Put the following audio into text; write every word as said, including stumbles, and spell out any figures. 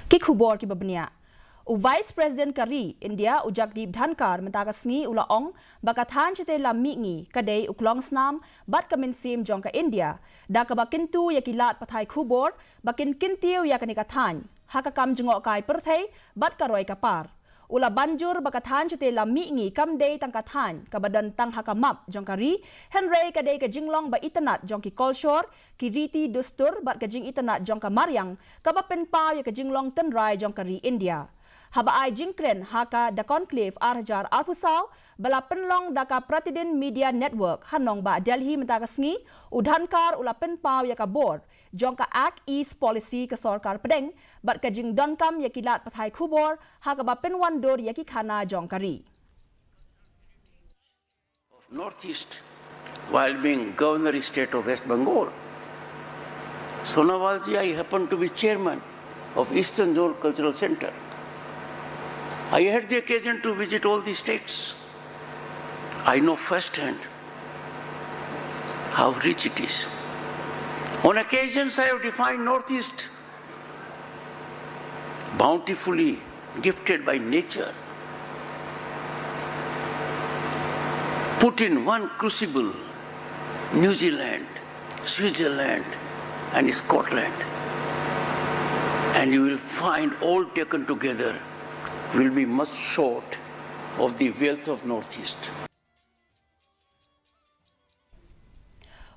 Ki khubor kiba bniah. U Vice President ka ri India u Jagdeep Dhankhar mynta ka sngi u la ong ba ka thaiñ shatei lam mihngi ka dei u klongsnam bad ka mynsiem jong ka India, da kaba kyntu ïa ki lad pathai khubor ba kin kyntiew ïa kane ka thaiñ ha ka kam jngohkai pyrthei bad ka roi ka par. U la ban jur ba ka thaiñ shatei lam mihngi kam dei tang ka thaiñ kaba don tang ha ka map jong ka ri, hynrei ka dei ka jinglong ba itynnad jong ki kolshor, ki riti dustur bad ka jingitynnad jong ka mariang kaba pynpaw ïa ka jinglong tynrai jong ka ri India. Haba ai jingkren ha ka The Conclave ar hajar arphew saw ba la pynlong da ka Pratidin Media Network ha nongbah Delhi mynta ka sngi, u Dhankhar u la pynpaw ïa ka bor jong ka Act East Policy ka sorkar pdeng bad ka jingdonkam ïa ki lad pathai khubor ha kaba pynwandur ïa ki khana jong ka ri. Northeast while being Governor State of West Bengal. Sonowal ji, I happen to be chairman of Eastern Zone Cultural Center. I had the occasion to visit all the states. I know firsthand how rich it is. On occasions, I have defined Northeast bountifully gifted by nature. Put in one crucible, New Zealand, Switzerland, and Scotland, and you will find all taken together will be much short of the wealth of Northeast.